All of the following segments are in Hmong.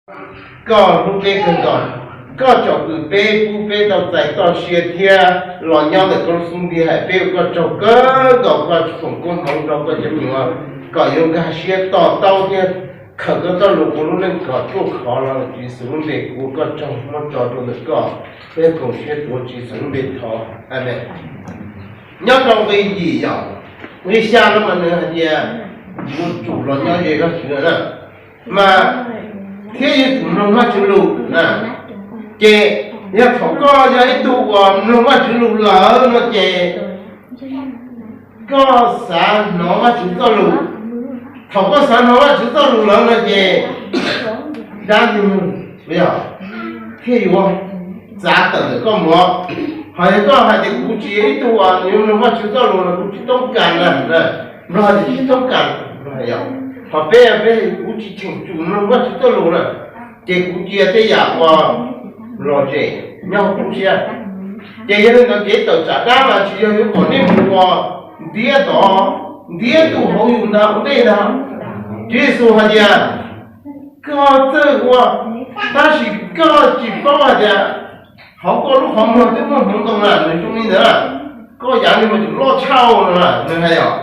Koj hlub peb kawg nkaus, koj tsom kwm peb, pub peb tau txais txoj sia thiab los nyob ntawm koj lub xub ntiag hais peb ua koj tsaug kawg nkaus, koj foom koob hmoov rau koj cov me nyuam kom yuav nkag siab to taub thiab khawm koj txoj lus ua lub neej kom ruaj khov los Tswv Yexus lub npe kuv ua koj tsaug muab tso rau ntawm koj, peb koom siab tuav Tswv Yexus lub npe thov, Amees. Nyob rau nqi yim yom, nqi xya no mas nws hais tias yuav tsum los nyob ze Vajtswv na, mas thiab yuav tsum mloog Vajtswv lus na. Ces yog thaum koj yog ib tug uas mloog Vajtswv lus lawm no ces koj xav hnov Vajtswv txoj lus. Thaum koj xav hnov Vajtswv txoj lus lawm no ces dab ntxwg nyoog thiaj yuav txav tawm ntawm koj mus. Ho yog koj hais tias kuv tsis yog ib tug uas yuav mloog Vajtswv txoj lus no kuv tsis toob kas na, Nplog hais tias tsis toob kas, Nplog hais yog, ho peb peb kuv tsis cheem tsum mloog Vajtswv txoj lus na, ces kuv cia tej yam uas lom zem nyob hauv koob siab. Ces yog li ntawd kev tawm tsam dab mas tsis yog yuav kom nej mus ua ntiab tod, ntiab tus hauv yus ntag ua ntej ntag. Tswv Yexus hais tias koj txawj ua, tab sis koj tsis paub hais tias hauv koj lub qhov muag twb muaj hmoov ntoo na, nws zoo li ntawd na, koj yav li mas tseem loj tshaj no na, nws hais os.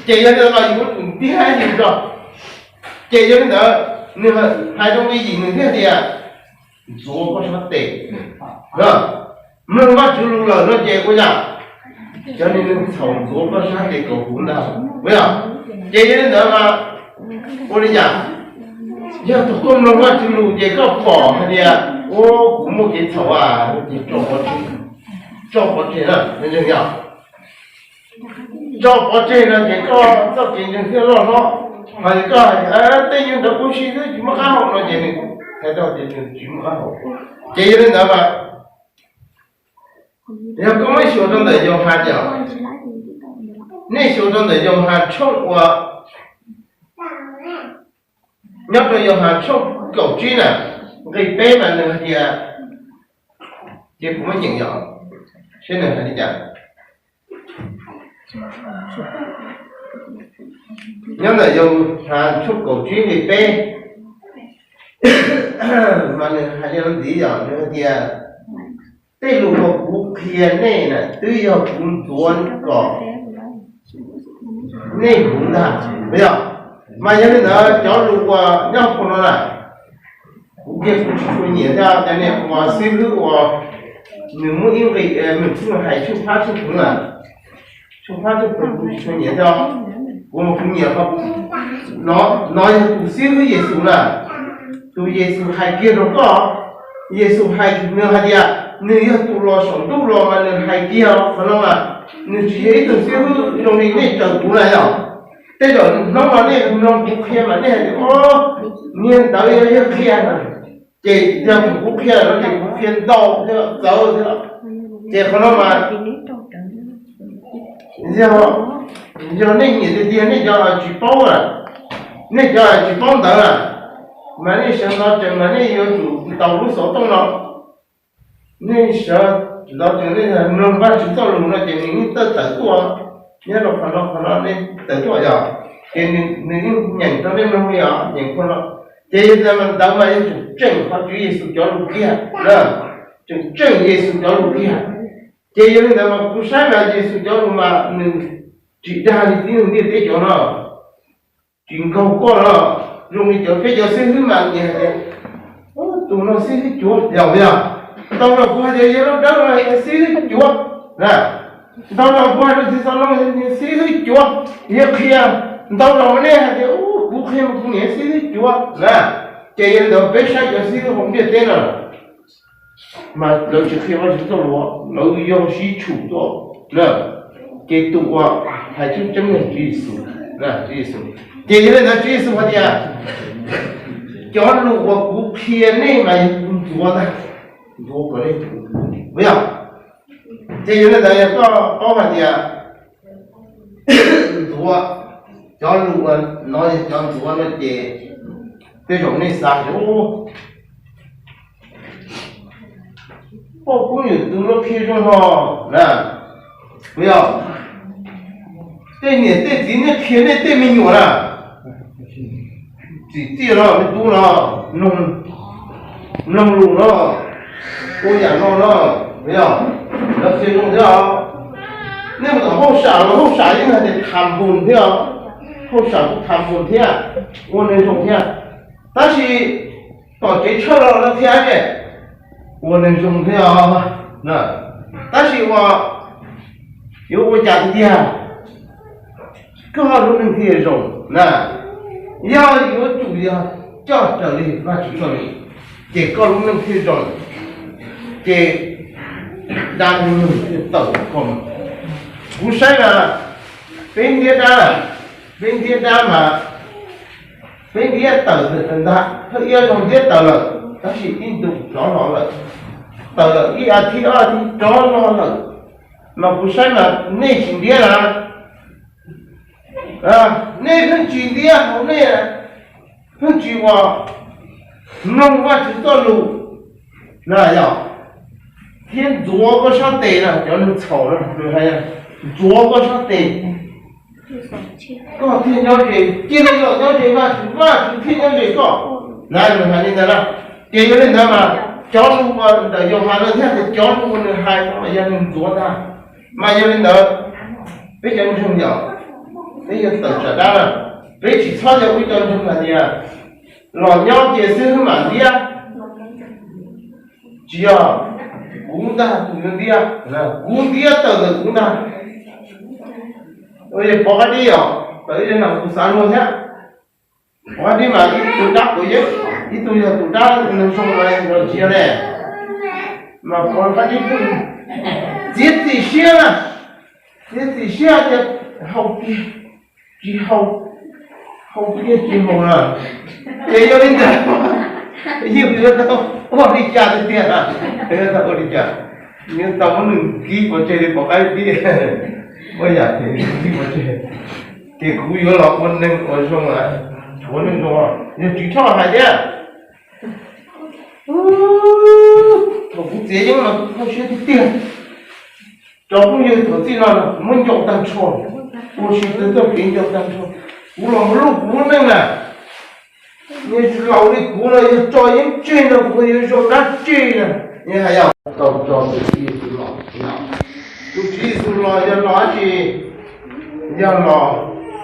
Ces yog li ntawd los yus yuav tsum ntiab yus tso. Ces yog li ntawd nws hais rau nqi yim nws thiaj tias ntxuav koj sab tes. Mloog Vajtswv lus lawm no ces ua cas cov niag neeg txhaum ntxuav koj sab tes kaum huv ntag, puas yog? Ces yog li ntawd mas ua li cas? Yog thaum koj mloog Vajtswv lus ces koj pom hais tias ua kuv muaj kev txhaum a, ces tso pov tseg, tso pov tseg na, ntseeg yog tso pov tseg no ces koj txoj kev ntseeg thiaj loj hlob. Ho yog koj hais tias tej nyuag ntawd kuv sim xwb tsis muaj qab hau no ces nws hais tau tias nws tsis muaj qab hau. Ces yog li ntawd mas yog koj muab xyuas rau ntawm Yauhas yom, nej xyuas rau ntawm Yauhas tshooj uas, nyob rau Yauhas tshooj kaum tsib na, nqi peb mas nws hais tias, ces kuv muab nyeem yom, seb nws hais li cas. Nyob ntawm Yauhas tshooj kaum tsib nqi peb mas nws hais li no ntxiv yom, nws hais tias tej lus uas kuv qhia nej na twb yog kuv ntxuav kom nej huv ntag, puas yog? Mas yog li ntawd cov lus uas nyob hauv no na, kuv kiag kuv tsis tshua nyiam thiab, cov niag uas xib hwb uas nws muaj ib nqis, nws tsuas hais tsheej phab tsheej pheev na, tsheej phab tsheej pheev kuv tsis tshua nyiam thiab. Kuv mas kuv nyiam qhov no, no yog tus xib hwb Yexus na, tus Yexus hais kiag rau koj. Yexus hais, nws hais tias nws yog tus los saum ntuj los mas nws hais kiag qhov no mas nws tsis yog ib tug xib hwb zoo li nej raws kuv na yom. Tej zaum hnub no nej mloog kuv qhia mas nej hais tias, o, niag ntawd yog qhia na, ces yog thaum kuv qhia no ces kuv qhia ntau thiab txawv thiab. Ces qhov no mas yog, yog nej nyiam tiag tiag nej cov tsis paub na, nej cov tsis paub ntawv na, mas nej sawv ntxov tsees mas nej yuav tsum ntaus lub xov tooj no. Nej sawv ntxov tsees nej mloog Vajtswv txoj lus no ces nws yeej tawm tawm tuaj, nyob rau qhov no qhov no nej tawm tuaj yog, ces nws yeej nyeem rau nej mloog li os, nyeem qhov no. Ces yog li ntawd mas yuav tsum tseem qhov Tswv Yexus cov lus kiag na, tsum tseem Yexus cov lus kiag. Ces yog li ntawd mas kuv saib mas Yexus cov lus mas nws tsis dag li tib neeg ntiaj teb cov no, tsis nkaug koj no. Zoo li cov peb cov xib hwb mas nyias hais tias, tus no xib hwb cuav, yog puas yog? Ntau zaus kuv hais tias yog lub dawb no xib hwb cuav na, ntau zaus kuv hais rau txiv xov no xib hwb cuav, yog qhia, ntau zaus mas nej hais tias kuv qhia mas kuv niam xib hwb cuav na. Ces yog li ntawd peb saib cov xib hwb hauv ntiaj teb no mas lawv tsis qhia Vajtswv txoj lus, lawv yog sib tshum tuaj. Ces tus uas hais tseeb tseeb yog Tswv Yexus, Tswv Yexus. Ces yog li ntawd Tswv Yexus hais tias cov lus uas kuv qhia nej mas yog kuv ntxuav ntag, ntxuav kom nej, puas yog? Ces yog li ntawd yog koj paub hais tias ntxuav, cov lus no yog cov ntxuav no ces tej zaum nej xav tias poj koob yawm txwv lub qhia zoo no na, puas yog? Tej niam tej txiv nej qhia nej tej me nyuam na, Txiv txiaj no, me tub no, mloog lus no, ua yam no no, yog lawv qhia zoo thiab os. Nej mus tom hauj sam los hauj sam yeej hais tias tham npus thiab os, hauj sam kuj tham npus thiab, ua neeg zoo thiab. Tab sis tom kev tshaj los lawv qhia tias ua neeg zoo thiab os. Tab sis uas yuav ua cas tiag, koj lub neej thiaj zoo na, yog yuav tsum yog coj raws li Vajtswv txoj lus, ces koj lub neej thiaj zoo, ces dab neeg thiaj tawm koj. Kuv saib mas peb ntiab dab, peb ntiab dab mas peb ntiab tawm ntag, thawj iab zaug ntiab tawm lawm, tab sis ib ntus rov los lawm, tawm lawm ib as thiv ob as thiv rov los lawm. Mas kuv saib mas nej tsis ntiab na, nej pheej tsis ntiab hauv nej, pheej tsis ua, mloog Vajtswv txoj lus na yog, thiab ntxuav koj sab tes na, cov neeg txhaum na, ntxuav koj sab tes, koj thiaj nyob ze, cia li los nyob ze Vajtswv, Vajtswv thiaj nyob ze koj. Na nws hais li ntawd na. Ces yog li ntawd mas cov lus uas ntawm Yauhas no thiab tias cov lus uas nws hais no mas yog nws ntxuav ntag. Mas yog li ntawd, peb cov ntseeg yog, peb yog tawm tsam dab na, peb tsis txhob yog ib co ntseeg hais tias los nyob cia xwb mam ntiab. Tsis yog, kuv ntag tus yuav ntiab, kuv ntiab tawm ntawm kuv ntag. Pov qab dib os, tawm ib zaug no kuv xav luag thiab. Pov qab dib mas ib tug dab quav yeeb, ib tug yog tus dab neeg zoo los tsis yog ne. Mas pov qab dib pheej txiav txim siab na, txiav txim siab tias haus kiag tsis haus, haus kiag tsis haus na. Ces yog li ntawd, yeej yuav tau ua li cas tiag tiag na, yuav tau ua li cas, yuav tau muab nws kib pov tseg li pov qab dib, muab yam kib pov tseg. Ces kuv yuav los ua neeg ua zoo, tshuav neeg zoo, yog Tswv Thoj hais thiab. Thaum kuv txiav yeeb no kuv kho siab tiag tiag. Cov phooj ywg thaum txij no kuv muab nco tag nrho, ua si txog txoj kev nco tag nrho. Kuv los ua lub kuv lub neej na, yog laus li kuv no yog tso yeeb tseg no kuv yuav zoo dab tsi na. Yog hais yog tau tso tus Tswv Yexus los, tus Tswv Yexus los yog los dab tsi? Yog los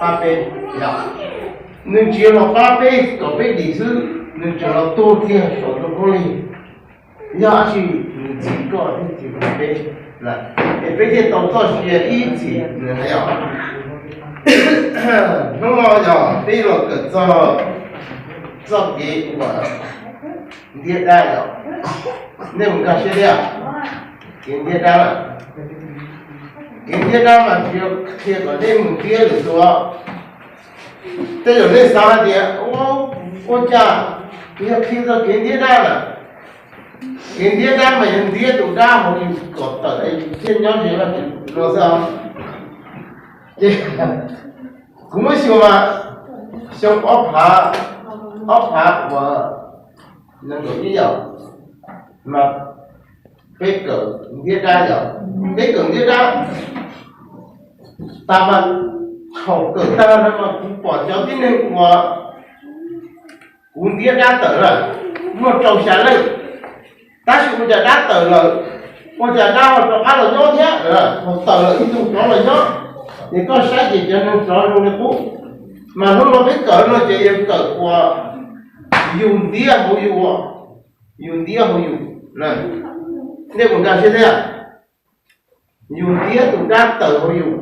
pab peb, yog nws tsis yog los pab peb kom peb dim xwb, nws tseem los tuag kiag saum tus khaub lig. Yog dab tsi? Nws txhiv koj thiab txhiv peb, es peb thiaj tau txoj sia ib txhis. Nws hais yog hnub no yog peb los kawm txog txoj kev uas ntiab dab yog, nej mus nkag siab thiab, kev ntiab dab, kev ntiab dab mas tsis yog qhia kom nej mus ntiab lwm tus. Tej zaum nej xav hais tias ua cas yog qhia txog kev ntiab dab lawm, kev ntiab dab mas yog ntiab tus dab hauv yus kom tawm es yus thiaj nyob ze Vajtswv no xwb. Ces kuv muab xyuas mas xyoo ob phav, ob phav uas nees nkaum ib yom, mas peb kawm ntiab dab yom, peb kawm ntiab dab tas mas thaum kawm tag no mas kuv pom cov tib neeg uas kuv ntiab dab tawm lawm muaj rau xya leej, tab sis ua cas dab tawm lawm, ua cas dab ho rov qab los nyob thiab, thaum tawm lawm ib tug rov los nyob. Ces koj saib ces cov neeg rov zoo li qub. Mas hnub no peb kawm no ces yog kawm uas yus ntiab hauv yus, yus ntiab hauv yus, nej puas nkag siab thiab? Yus ntiab tus dab tawm hauv yus,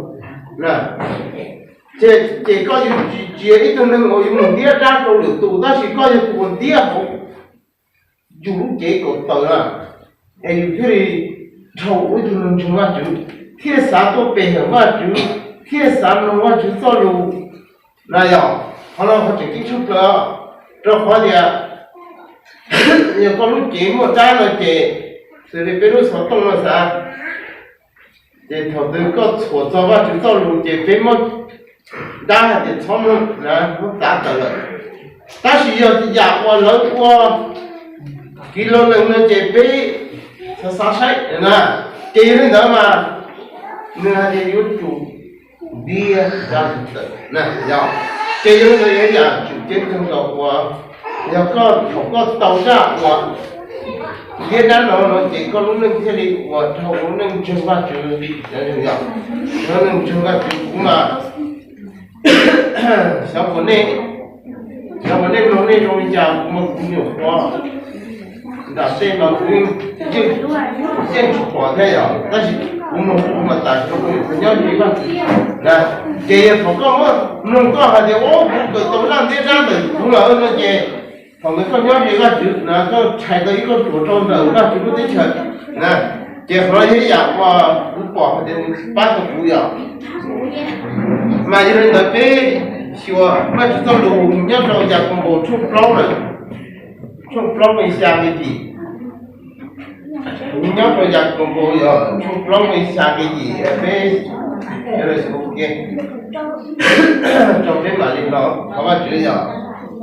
ces koj yuav tsis cia ib tug neeg uas yuav mus ntiab dab rau lwm tus, tab sis koj yog tus uas ntiab hauv yus lub cev kom tawm na, es yus thiaj li dhau ua ib tug neeg ntseeg Vajtswv, thiaj xav tuaj pe hawm Vajtswv, thiaj xav mloog Vajtswv txoj lus na yom. Qhov no qhov tseem ceeb tshaj plaws, rau qhov tias yog koj lub cev muaj dab no ces xws li peb lub xov tooj no xav, ces thaum twg koj txhuam txog Vajtswv txoj lus ces peb muab dab hais tias txhob mloog na, muab txav tawm lawm. Tab sis yog yam uas lawv ua kiv lo lees no ces peb xav xav saib na. Ces yog li ntawd mas nws hais tias yuav tsum ntiab dab tawm na yom. Ces yog li ntawd yam tswm ceeb kawg nkaus uas yog koj thaum koj tau zaj uas ntiab dab no no ces koj lub neej thiaj li uas dhau lub neej ntseeg Vajtswv. Lub neej ntseeg Vajtswv kuv mas xyov puas nej, xyov puas nej mloog nej zoo li cas, kuv mas kuv nyuam qhuav nram tej mas kuv yeej, yeej tsis pom thiab yom, tab sis kuv mloog kuv mas tas kuv nyob li Vajtswv na. Ces yog thaum koj muab mloog koj hais tias ua kuv kawm tau zaj ntiab dab ntawm kuv lawm no ces thaum ntawd koj nyob li Vajtswv na, koj tshais tau ib kauj ruam rau ntawm Vajtswv lub teb chaws na. Ces qhov no yog ib yam uas kuv pom hais tias nws pab tau kuv yom. Mas yog li ntawd peb xyuas Vajtswv txoj lus nyob rau Yakaunpaus tshooj plaub na, tshooj plaub nqe xya nqe yim. Nyob rau Yakaunpaus yog tshooj plaub nqe xya nqe yim peb, rau peb mam li los thov Vajtswv yom.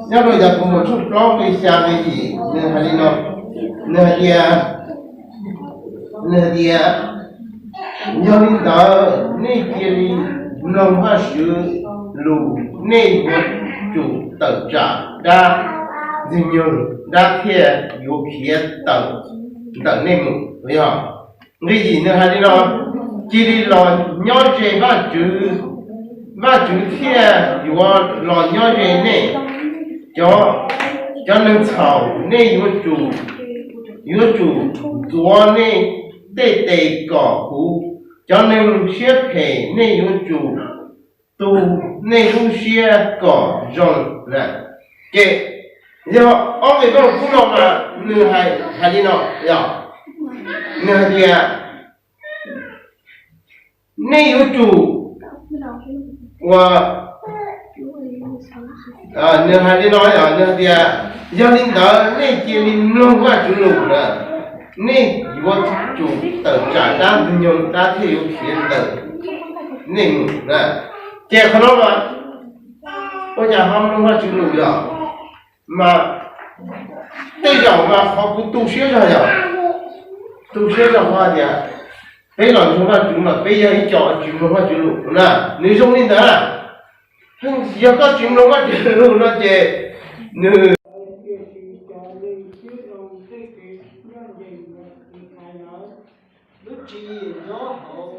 Nyob rau Yakaunpaus tshooj plaub nqe xya nqe yim nws hais li no, nws hais tias, nws hais tias, yog li ntawd nej cia li mloog Vajtswv lus, nej yuav tsum tawm tsam dab Ntxwg Nyoog, dab thiaj yuav khiav tawm ntawm nej mus. Yog nqe yim nws hais li no, cia li los nyob ze Vajtswv, Vajtswv thiaj yuav los nyob ze nej. Cov, cov neeg txhaum, nej yuav tsum, yuav tsum ntxuav nej tej tes kom huv, cov neeg siab phem, nej yuav tsum tu nej lub siab kom zoo na. Ces yog ob nqe koj kub no mas nws hais, hais li no yog, nws hais tias nej yuav tsum ua, nws hais li no yog, nws hais tias, yog li ntawd nej cia li mloog Vajtswv lus na, nej yuav tsum tawm tsam dab Ntxwg Nyoog, dab thiaj yuav khiav ntawm nej mus na. Ces qhov no mas ua cas ho mloog Vajtswv lus yog? Mas tej zaum mas qhov kuv tu siab zog yog, tu siab zog hais tias peb los ntseeg Vajtswv mas peb yog ib co tsis mloog Vajtswv lus na. Nws zoo li ntawd na, yog koj tsis mloog Vajtswv lus no ces nws, tiam sis cov neeg tib zoo tej kev ncaj ncees uas kuv hais ntawd, lub tswv yim nyob hauv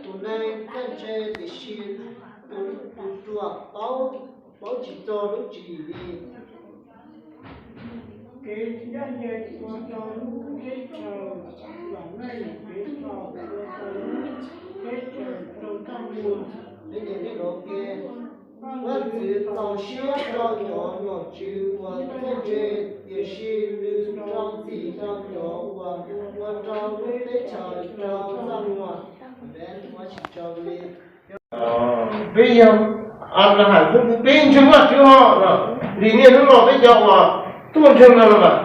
tus neeg txawj ntse, tiam sis tus ruam paub, paub tsis txog lub tswv yim li. Kev ncaj ncees ua rau lub teb chaws vam meej, kev txhaum ua rau lub teb chaws raug txaj muag. Vajtswv txaus siab rau cov nom tswv uas txawj ntse, tiam sis nws rau txim rau cov uas ua rau lub teb chaws raug txaj muag. Peb yog Anplaham xeeb ntxwv, peb ntseeg Vajtswv ho. Lim niaj hnub no peb cov uas tuaj ntseeg no mas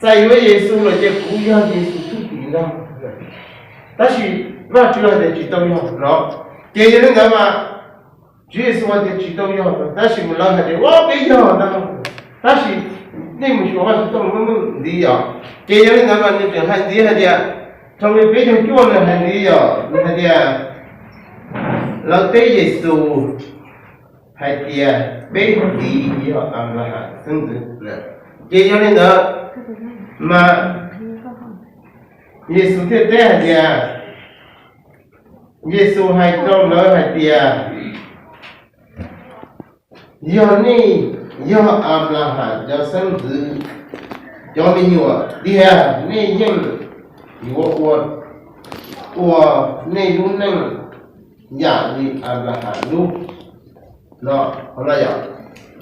txais yuav Yexus lawm ces kuv yog Yexus tug tim ntag. Tab sis Vajtswv hais tias tsis tau yog no, ces yog li ntawd mas Tswv Yexus hais tias tsis tau yog, tab sis mus lawv hais tias ua peb yog ntag. Tab sis nej mus xyuas Vajtswv txoj lus meej meej ntxiv yom, ces yog li ntawd mas nws tseem hais ntxiv hais tias, thaum li peb caug cuaj nws hais ntxiv yom, nws hais tias lawv teb Yexus hais tias peb txiv yog Anplaham xeeb ntxwv. Ces yog li ntawd mas Yexus thiaj teb hais tias, Yexus hais rau lawv hais tias, yog nej yog Anplaham cov xeeb ntxwv, cov me nyuam tiag, nej yeej yuav ua, ua nej lub neej yam li Anplaham lub no. Qhov no yog,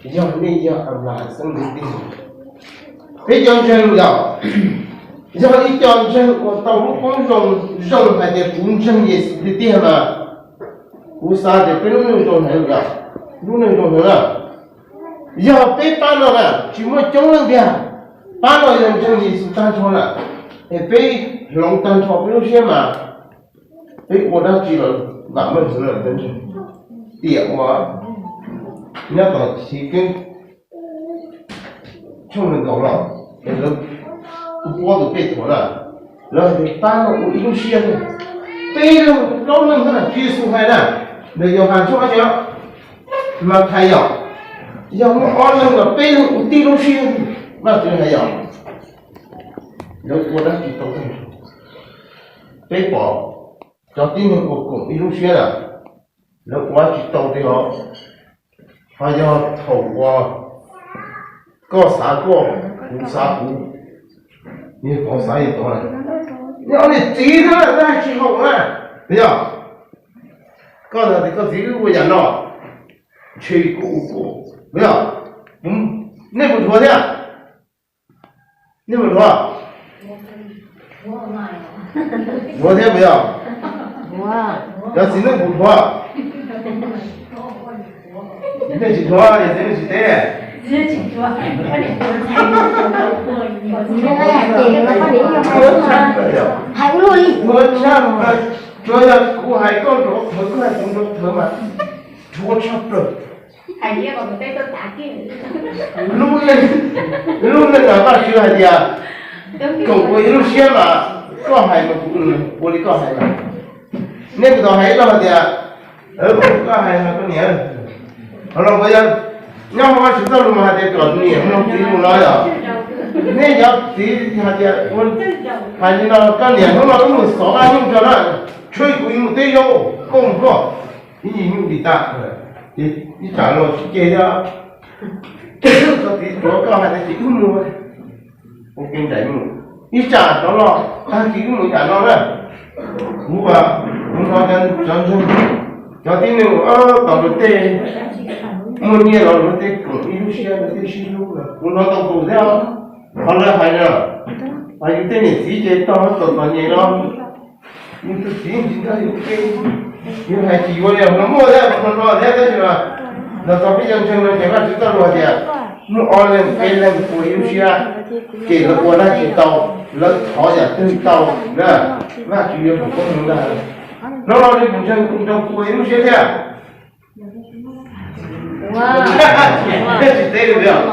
yog nej yog Anplaham xeeb ntxwv tiag. Peb cov ntseeg yog, yog ib co ntseeg uas tau lub koob zoo, zoo hais tias kuv ntseeg Yexus tiag tiag mas kuv xav tias peb lub neej zoo heev yom, lub neej zoo heev na. Yog peb pab no na tsis muaj coob leej tiag, pab no yog ntseeg Yexus tag nrho na, es peb hloov tag nrho peb lub siab mas peb ua dab tsi los vam meej heev lawm. Tiam uas nyob tom Chiv Keeb tshooj nees nkaum los, lawv kuj puab tus Pej Thuam na, lawv hais tias pab no ua ib lub siab, peb leeg plaub leeg xwb na. Tswv Yexus hais na, ntawm Yauhas tshooj ob, Mathais yom, Yog muaj ob leeg los peb leeg ua tib lub siab, Vajtswv hais yog lawv ua dab tsi tau. Peb pom cov tib neeg ua koom ib lub siab na, lawv ua dab tsi tau li os. Ho yog thaum uas koj xav koj, kuv xav kuv, yog tod xav yog tod, yog niam txiv xwb na, tsis haum na, yog koj tias koj txiv wb ua yam no, ntshe kuv ua kuv, yog nej puas dhuav thiab? Nej puas dhuav? Dhuav thiab puas yog? Cov txiv neej puas dhuav? Nej tsis dhuav, yog txiv neej tsis teb. Dhuav tshaj plaws, tsuav yog kuv hais koj nrov thawv, koj hais kuv nrov thawv mas dhuav tshaj plaws. Lub neej, lub neej mas Vajtswv hais tias koom ua ib lub siab mas koj hais mas kuv ua li koj hais mas. Nej kuv tau hais ib lo hais tias, koj hais mas koj niam, ho los puas yog, nyob hauv Vajtswv txoj lus mas hais tias kom niam mloog txiv lus no yog. Nej cov txiv hais tias, hais li no, koj niam, hnub no wb mus xov Vaj Nyuj tso na, tshuav kuv mus teb zaub koj mus koj, ib yim nyuj dim tas, ces ib tsam los tsis ceg thiab. Koj txiv tsuav koj hais tias ces wb mus, ua ke nraim mus, ib tsam rov los tag kis wb mus yam no na. Kuv, kuv hnov cov ntseeg, cov tib neeg uas tau luag tej muaj nyiaj los luag tej koom ib lub siab luag tej sib hlub, kuv hnov tau tus thiab. Qhov lawv hais na, hais yus tej niam txiv ces tau tom tom nyem no, yus tus txiv tsis nrog yus ua ke, yus hais tsis yuav li no muaj thiab, qhov no thiab tab sis los txog peb cov ntseeg no ces Vajtswv txoj lus hais tias muaj ob leeg peb leeg ua ib lub siab, ces lawv ua dab tsi tau, lawv thov yam twg tau na, Vajtswv yuav foom koob hmoov ntag. Hnub no nej tus ntseeg kuj nrog kuv ua ib lub siab thiab. Tsis teb li os.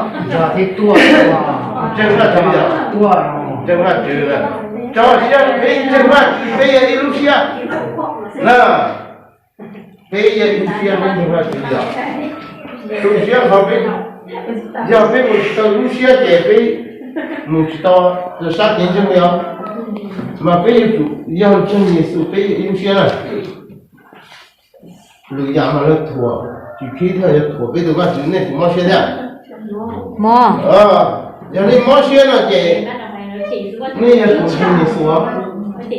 Ntseeg Vajtswv yog, ntseeg Vajtswv, tso siab peb ntseeg Vajtswv peb yog ib lub siab na. Peb yog ib lub siab, peb ntseeg Vajtswv yog, tu siab qhov peb, yog peb mus tsis tau ib lub siab ces peb mus tsis tau sab kev ntseeg li os. Mas peb yuav tsum yog ntseeg Yexus peb yog ib lub siab na. Lwm yam mas lawv thuam, tsis khib thiab, yog thuam peb tus Vajtswv nej puas mob siab thiab? Mob. Yog nej mob siab no ces nej yog tus ntseeg Yexus.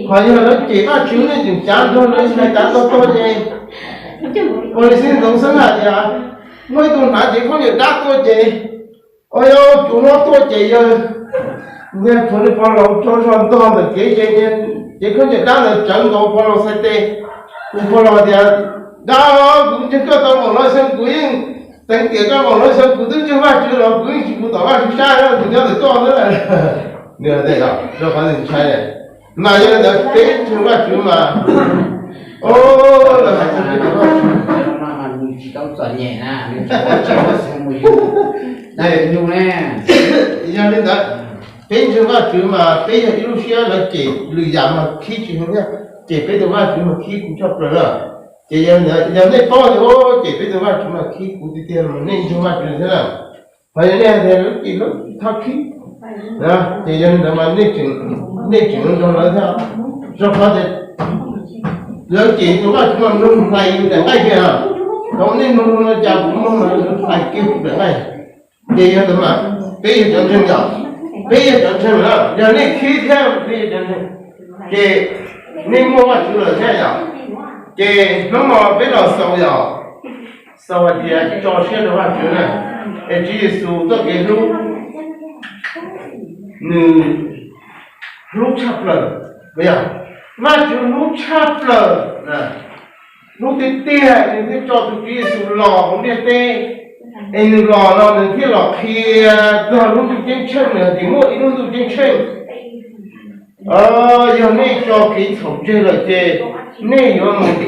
Ho yog lawv cem Vajtswv nej tseem cav nrog lawv hais cav tog tog ces, ua li xib ntxoov xeeb hais tias muaj ib tug hnav cev khaub ncaws dab tuaj ces, ua yog tus hlob tuaj ces yog niag phav laus tso zog ntog ntawm kev ces, ces khaub ncaws dab ntawd tsawv nkaus phav laus txhais tes. Phav laus tias, dab, kuv ntseeg koj tau npaum no xyoo kuv yeej teev tiam koj npaum no xyoo kuv twb ntseeg Vajtswv los kuv yeej tsis mus tom Vajtswv sab, kuv nyob ntawm koj xwb. Nws hais tias, rau qhov nws ntshai, mas yog li ntawd peb ntseeg Vajtswv mas, o, lawv hais txog peb ntseeg Vajtswv, yog li ntawd peb ntseeg Vajtswv mas peb yog ib lub siab, lawv cem lwm yam mas khib tsis heev thiab, ces peb tus Vajtswv mas khib kuv tshaj plaws na. Ces yog li ntawd yog nej paub tias, o, ces peb tus Vajtswv mas khib kuv tiag tiag mas nej ntseeg Vajtswv thiab na. Ho yog nej hais tias lawv cem lawv thov khib, ces yog li ntawd mas nej tseem, nej tseem nrog lawv thiab, rau qhov tias lawv cem tus Vajtswv mas mloog hlais yus daim nqaij kiag na. Thaum nej mloog no cas kuv mloog no hlais kiag kuv daim nqaij. Ces yog ntawd mas peb yog cov ntseeg yom, peb yog cov ntseeg na, yog nej khib thiab peb yog cov ntseeg, ces nej muaj Vajtswv lawm thiab yom. Ces hnub no peb los xaus yom, xaus hais tias tso siab rau Vajtswv na, es Tswv Yexus txoj kev hlub nws hlub tshaj plaws, yog Vajtswv hlub tshaj plaws, hlub tiag tiag nws thiaj tso tus Tswv Yexus los hauv ntiaj teb. Es nws los no nws thiaj los qhia txog lub ntuj ceeb tsheej, nws hais tias muaj ib lub ntuj ceeb tsheej. Yog nej tso kev txhaum tseg lawm ces nej yuav mus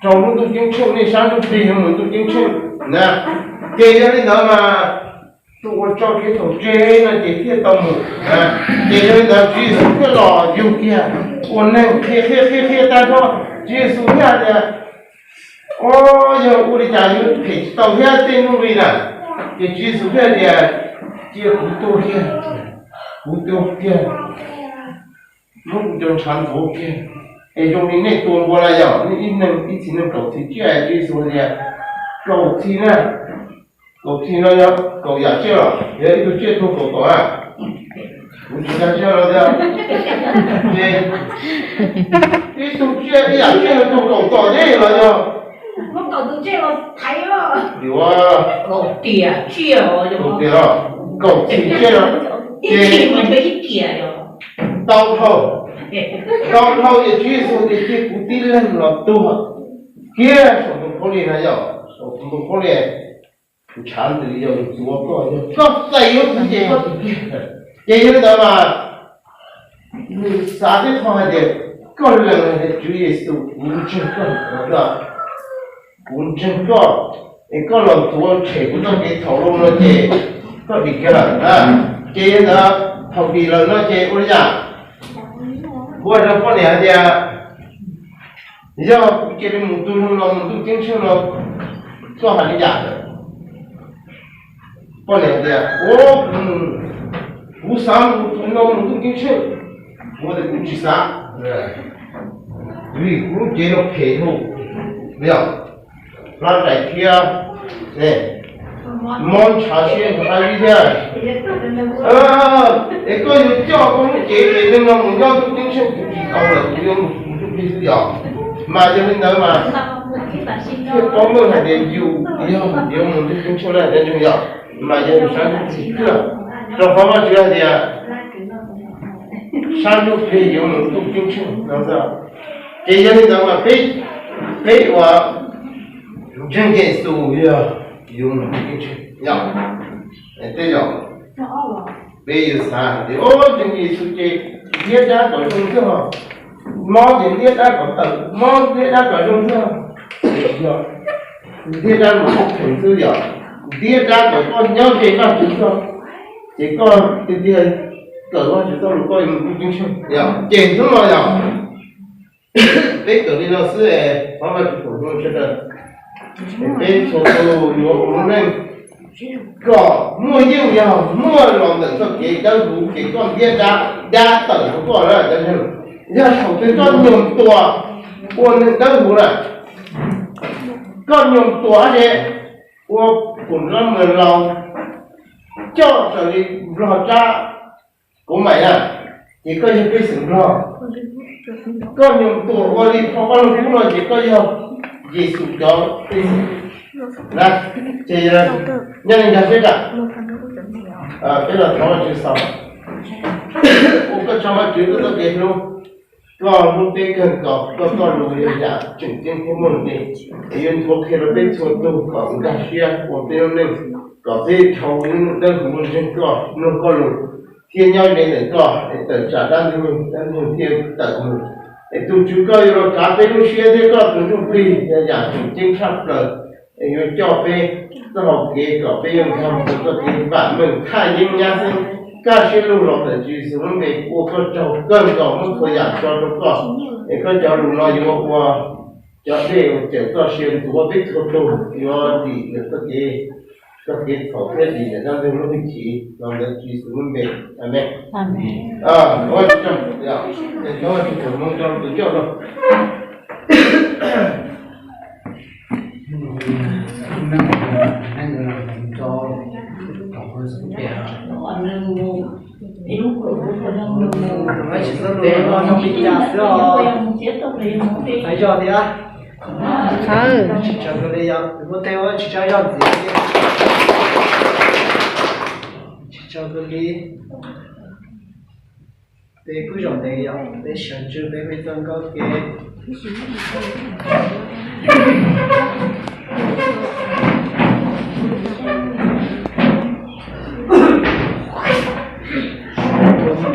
rau lub ntuj ceeb tsheej, nej sab ntsuj plig yuav mus ntuj ceeb tsheej na. Ces yog li ntawd mas tus uas tso kev txhaum tseg no ces thiaj tau mus. Ces yog li ntawd Tswv Yexus thiaj los yug kiag ua neeg qhia qhia qhia qhia tag nrho. Tswv Yexus thiaj hais tias, o, yog ua li cas yuav phem tsis tau thiab tej nuj nqi na. Ces Tswv Yexus thiaj tias, cia kuv tuag kiag, kuv tuag kiag, muab kuv cov ntshav ntxuav kiag, es zoo li nej tua npua na yom, nej ib neeg ib txhis neeg kaum txhis tsiaj. Tswv Yexus tias, kaum txhis na, kaum txhis no yog kaum yam tsiaj los yog ib tug tsiaj tuag kaum tom na? Kuv tsis nkag siab no tiag. Ces ib tug tsiaj ib yam tsiaj tuag kaum tom thiab los yog? Yuav kaum tiam tsiaj, kaum txhis tsiaj no ces tau dhau, tau dhau ces Tswv Yexus tias, cia kuv tib leeg los tuag kiag saum ntoo khaub lig na yom, saum ntoo khaub lig, kuv tshav ntuj yuav ntxuav koj, yog koj txais yuav kuv ces koj tus kiag. Ces yog li ntawd mas nws xav tib qho hais tias, koj lees hais tias, Tswv Yexus, kuv ntseeg koj, kuv ntseeg koj, es koj los ntxuav tshem kuv txoj kev txhaum lawm no ces koj dim kiag lawm. Ces yog li ntawd thaum dim lawm no ces ua li cas? Kuv hais rau poj niam hais tias, yog kuv cia li mus tu zoo no mus ntuj ceeb tsheej no, koj hais li cas? Poj niam tias, ua, kuv xav mus no mus ntuj ceeb tsheej, kuv tias kuv tsis xav, vim kuv lub cev no phem dhau, yog hlab rais thiab mob ntshav siab ntshav ib thiab. Es koj yuav coj koj lub cev phem no mus nyob ntuj ceeb tsheej, kuv tsis tau lawm, kuv yuav mus ntuj plig xwb yom. Mas yog li ntawd mas thiaj paub meej hais tias yus yog yuav mus ntuj ceeb tsheej na cov ntseeg yom. Mas yog yus sab ntsuj plig kawg, rau qhov Vajtswv hais tias sab ntsuj plig yuav mus ntuj ceeb tsheej no xwb. Ces yog li ntawd mas peb, peb uas ntseeg Yexus yog yuav mus ntuj ceeb tsheej yom. Tej zaum peb yuav xav hais tias, o, ntseeg Yexus ces ntiab dab kom zoo xwb, mob ces ntiab dab kom tawm, mob ntiab dab kom zoo xwb. Ntiab dab mas koj kheev xwb yom, ntiab dab kom koj nyob ze Vajtswv txoj, ces koj tiag tiag kawm Vajtswv txoj lus koj yuav mus ntuj ceeb tsheej yom, ces hnub no yom. Peb kawm li no xwb es qhov Vajtswv foom hmoov sawv daws, peb txhua tus yuav ua lub neej kom muaj yeej yog muaj los ntawm txoj kev dawb huv ces koj ntiab dab, dab tawm rau koj na cov ntseeg. Yog thaum twg koj nyuag tuam ua neeg dawb huv na, koj nyuag tuam dab tsi, ua pum lab mws laus coj raws li nplog tsab kuv maim na, ces koj yog pej xeem nplog. Koj nyuag tuam ua li phau Vaj Lug Kub no ces koj yog Yexus cov pej xeem na. Ces nyob li ntag seb kam peb los thov Vajtswv xaus, ua koj tsaug Vajtswv koj txoj kev hlub, koj hlub peb kawg nkaus, koj txoj lus yog yam tseem ceeb thiab muaj nqis, es yuav nthuav qhia rau peb txhua tus kom nkag siab ua peb lub neej, kom peb dhau lub neej dawb huv ntseeg koj, mloog koj lus, thiab nyob ze ntawm koj, es tawm tsam dab ntug, dab ntug thiaj tawm mus. Es tus Tswv koj yuav los kav peb lub siab thiab koj tus ntsuj plig yog yam tseem ceeb tshaj plaws, es yuav coj peb txoj hau kev kom peb yuav nkag mus rau txoj kev vam meej thaj yeeb nyab xeeb kaj siab lug los ntawm Tswv Yexus lub npe. Ua koj tsaug kawg nkaus, muab txhua yam tso rau koj, es koj cov lus no yuav ua cov dej uas cawm txoj sia ntxuav peb txhua tus, yuav dim ntawm txoj kev, txoj kev txhaum thiab dim ntawm dab ntug lub hwj chim los ntawm Tswv Yexus lub npe. Amees. Ua tsaug, thov Vajtswv foom hmoov rau tus coj rau. Hais zog thiab. Tsis tsaug kawg li yog muaj tej uas tsis tsaug zog ntxiv. Tsis tsaug kawg li. Peb kuj zaum ntev yom, peb sawv ntsug peb peb txoj nkauj kev. Tus mus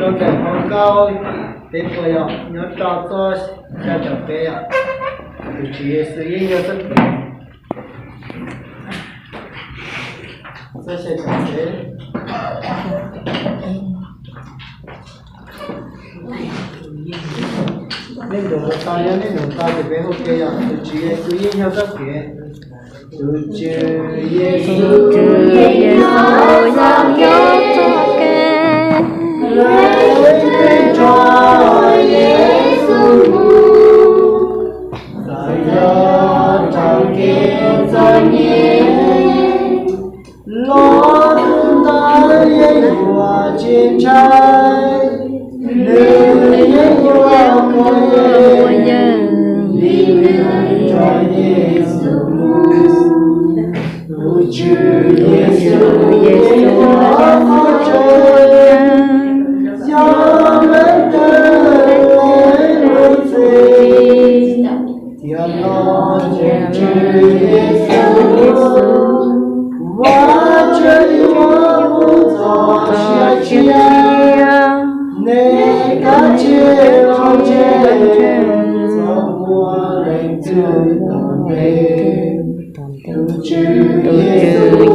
rau ntawm hauv nkauj, peb puas yog nyob rau txoj xya caum peb yom? Tus Tswv Yexus yeej yog txoj kev. Txoj xya caum peb. Nej ntuas tau, yog nej ntuas tau ces peb hu ke yom, tus Tswv Yexus yeej yog txoj kev. Tus Tswv Yexus yog nyob txoj kev, lawv nrog Yexus mus, txawm yog raws kev txom nyem, los tus ntawd yeej yuav tsis ntshai, nws yeej yuav kov yeej, vim nws nrog Yexus mus. Tus Tswv Yexus yog qhov tseeb, yog leej twg lees nws txim, thiab nco Tswv Yexus, Vajtswv yuav pub txoj sia tshiab. Nej kav tsij los ntseeg txoj ua leej twg tom ntej. Tus Tswv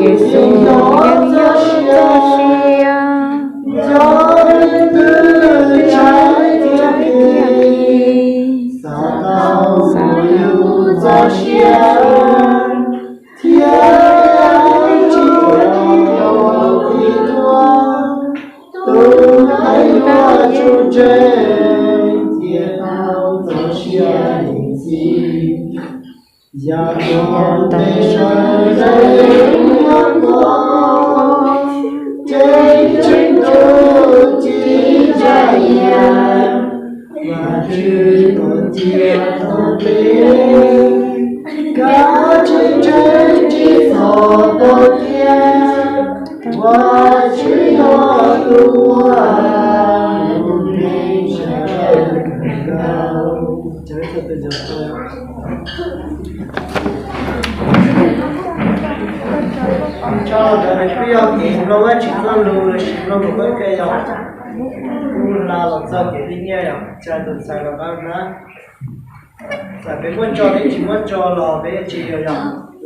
Yexus yog txoj sia, yog leej twg ntshai thiab tig, xav tau yus txoj sia, thiab tsis tau qhib tuag, tus ntawd yuav tsum ntseeg thiab tau txoj sia ntxiv. Yam uas tes sawv daws yuav tuag, ces tseem tshuav tib tsav yam, Vajtswv kom cia txoj kev, kav tsij ntseeg tsis txhob poob thiab, Vajtswv yog tus uas hlub neeg sawv daws kawg nkaus. Tso los ntawd nws kuj yog kev mloog Vajtswv txoj lus lossis mloog nws koj ke yog kuj hla los txog kev li nyiaj yog tsa tus ntxhais los qab na. Txawm peb muab tso peb tsis muab tso los peb tsis yog yog.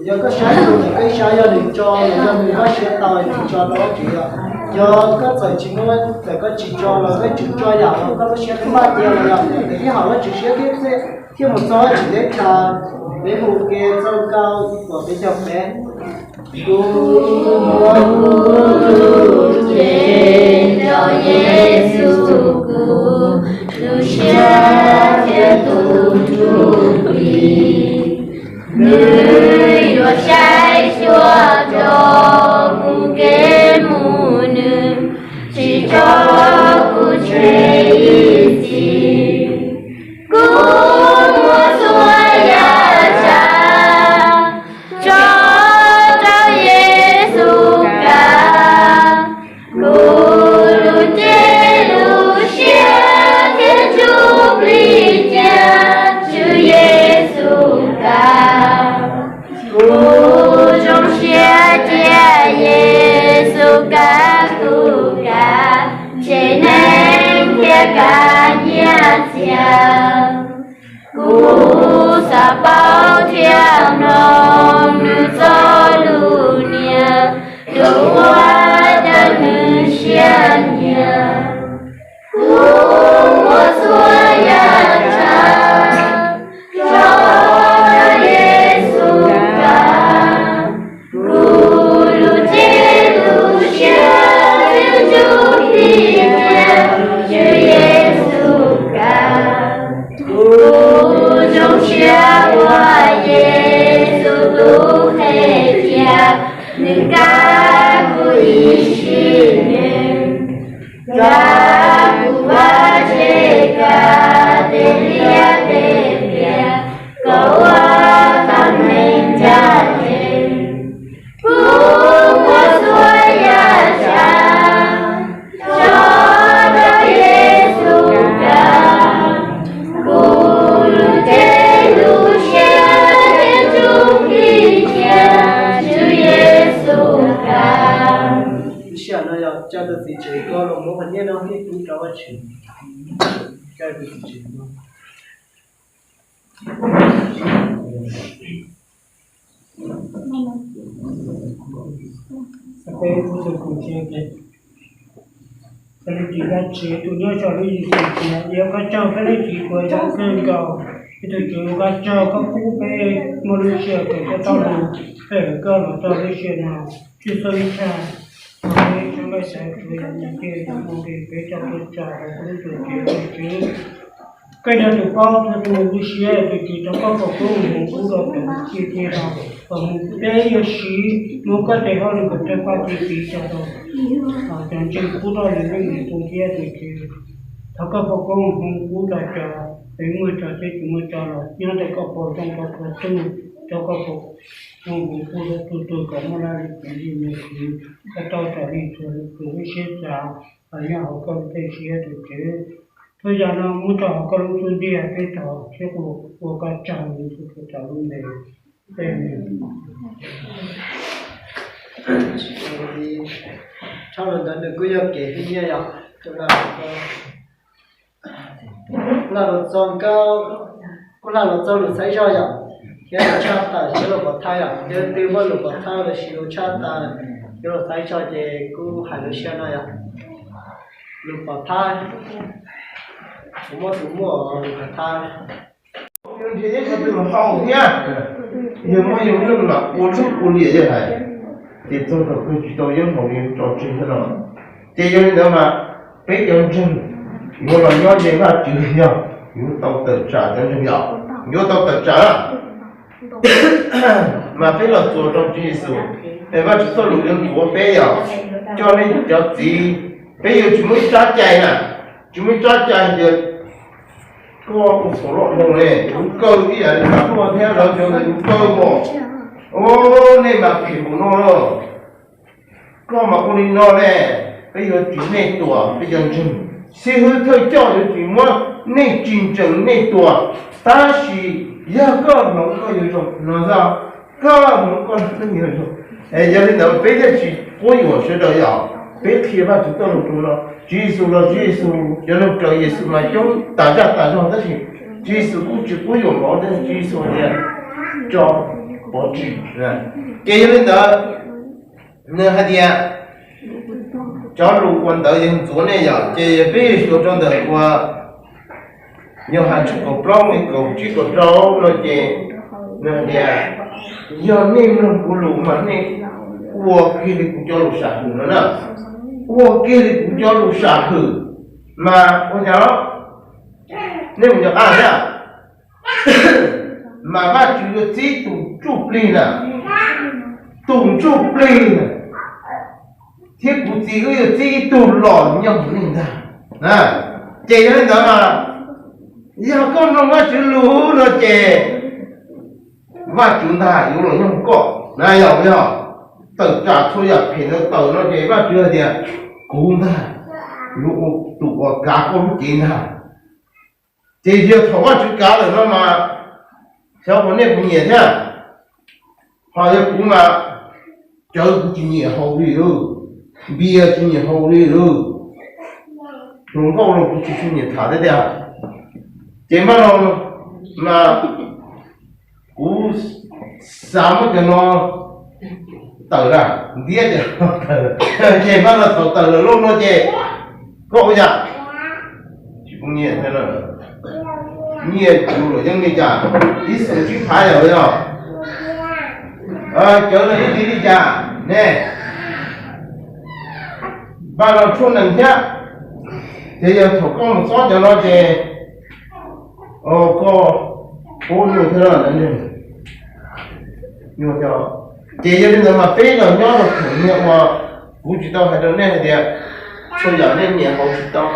Yog koj saib tus ntawm koj saib yog nws tso los yog nws npaj siab tau nws tso rau Vajtswv yog. Yog koj txawm tsis muab txawm koj tsis tso los koj tsis tso yam los koj lub siab npaj tiag los yog nws ib hom Vajtswv siab thiab txij thiaj mus txog Vajtswv teb chaws. Peb mus ke txoj nkauj uas peb caug peb. Kuv muab kuv lub cev rau Yexus, kuv lub siab thiab tus ntsuj plig. Nws yuav saib xyuas rau kuv kev mus, nws tsis tso kuv tseg ib txhis. Kuv muab txhua yam tsav tso rau Yexus kav. Kuv lub cev lub siab thiab ntsuj plig cia Tswv Yexus kav. Kuv zoo siab cia Yexus kav kuv kav tsev neeg thiab kav nyiaj txiag. Kuv xav paub thiab mloog nws txoj lus nias, tus uas coj nws siab nyiam. Kuv muab txhua yam tsav tso rau Yexus kav. Kuv lub cev lub siab thiab ntsuj plig cia Tswv Yexus kav. Kuv zoo siab ua Yexus lub qhej cia, nws kav kuv ib sim neej. Kav kuv vaj tse, kav tej liab tej npias, kom ua tau neeg ncaj ncees. Kuv muab txhua yam tsav tso rau Yexus kav. Kuv lub cev lub siab thiab ntsuj plig cia Tswv Yexus kav. Lub sij hawm no yog coj tus txiv tsev koj los muab qhov nyiaj no hlib pub rau Vajtswv. Coj tus txiv tsev no. Peb tus kum tsev, peb leej txiv Vajtswv tus nyob saum lub Yexus tias, yog koj tsaug peb leej txiv puas yog kawg nkaus. Tus Tswv, koj tsaug koj pub peb muaj lub sij hawm kawm koj txoj lus, peb kawm koj los txog lub sij hawm no, tshwj xeeb ib tshaj, peb txhawb nqa xav tsuav yam nyias tej yam muaj nqis peb coj tuaj tso hauv koj lub tuam tsev, tus Tswv. Koj yog tus paub txhua tus lub siab, tus Tswv, thov koj foom koob hmoov pub rau cov txij thiab rau kom mus peb yuav siv muab koj tes hauj lwm kom raws koj txoj kev cai rau cov ntseeg pub rau lwm leej lwm tus thiab, tus Tswv. Thov koj foom koob hmoov pub rau cov peb muaj tso thiab tsis muaj tso los nyob ntawm koj pom zoo rau txhua tus, thov koj foom koob hmoov pub rau txhua tus kom muaj laj lim kev ntseeg mus khwv, koj tau raws li txhua tus lub siab xav los nyob hauv koj lub txoj sia, tus Tswv. Txhua yam no muab rau hauv koj lub ntiaj teb tod thiab ua koj tsaug, txhua tus txhua tus lub npe. Tshaj los ntawd nws kuj yog kev hlub nyiaj yom, tus laj los txog nkauj, kuj laj los txog lus txhais zog yom, thiab lus tshaj tawm thiab lus pov thawj yom, thiab twb muaj lus pov thawj los sis lus tshaj tawm thiab lus txhais zog ces kuj hais lus siab no yom. Lus pov thawj, kuv muaj tus muaj lus pov thawj. Yog nrhiav yeej tsis tau tus hau thiab, yog muaj yog neeg mas ua txuj ua liam yog hais, ces txog thaum kawg tsis tau yeeb haus li tso tseg thiab no. Ces yog li ntawd mas peb cov ntseeg yuav los nyob ze Vajtswv yog yuav tau tawm tsam cov ntseeg yom, yuav tau tawm tsam. Mas peb los txuas rau Tswv Yexus, es Vajtswv txoj lus yuav ntxuav peb yom, coj nej cov txiv, peb yuav tsis muaj ib tsab cai na, tsis muaj ib tsab cai tias koj ua txhaum loj dhau ne, kuv kaw ib yam li Xamuas thiab lawv cov ntawd kuv kaw npaum, o, nej mas phem npaum no los, koj mas ua li no ne, peb yuav tsis nej tua peb cov ntseeg, xib hwb thawj coj yuav tsis muab nej tsis ntsees nej tua, tab sis yog koj hloov koj yuav zoo no xwb, koj hloov koj neej yuav zoo. Yog li ntawd peb thiaj tsis quab yuam sawv daws yom, peb qhia Vajtswv txoj lus rau no. Tswv Yexus los Tswv Yexus, cov neeg raws Yexus mas coob tas zaj tas zog tab sis Tswv Yexus kuj tsis quab yuam npaum, tab sis Tswv Yexus tias tso pov tseg. Ces yog li ntawd nws hais tias cov lus uas ntawd yog ntxuav nej yom, ces peb yuav xyuas rau ntawm uas Yauhas tshooj kaum plaub nqe kaum tsib kaum rau no ces nws hais tias yog nej mloog kuv lus mas nej ua kiag li kuv cov lus sam hwm no na, ua kiag li kuv cov lus sam hwm. Mas ua cas los nej mus nco qab thiab, mas Vajtswv yuav txib tus ntsuj plig na, tus ntsuj plig na, thiab kuv Txiv wb yuav txib ib tug los nyob hauv nej ntag. Ces yog li ntawd mas yog koj mloog Vajtswv lus no ces Vajtswv ntag yuav los nyob hauv koj na, yog yog tawm tsam txhua yam phem ntawd tawm no ces Vajtswv hais tias kuv ntag yuav ua tus uas kav koj lub cev ntag. Ces yog thaum Vajtswv kav lawm no mas xyov puas nej puas nyiam thiab. Ho yog kuv mas cawv kuv tsis nyiam haus li lawm, npias tsis nyiam haus li lawm, hluas nkauj los kuv tsis tshua nyiam tham thiab tiag. Ces mas no mas kuv xav muab cov no tawm na, ntiab cov no tawm, ces mas no thaum tawm lawm lauj no ces koj ua cas tsis pub nyiaj thiab na. Nyiaj kuv luam yeej li cas, ib xeem tsib phav yog yog, cawv no ib tiv li cas ne. Npaj los tshuaj nees thiab, ces yog thaum koj mus txob cov no ces koj pub nyuaj thiab. Ces yog li ntawd mas peb los nyob rau thaum niag uas kuv tsis tau hais rau nej hais tias txhua yam nej nyiam haus tsis tau.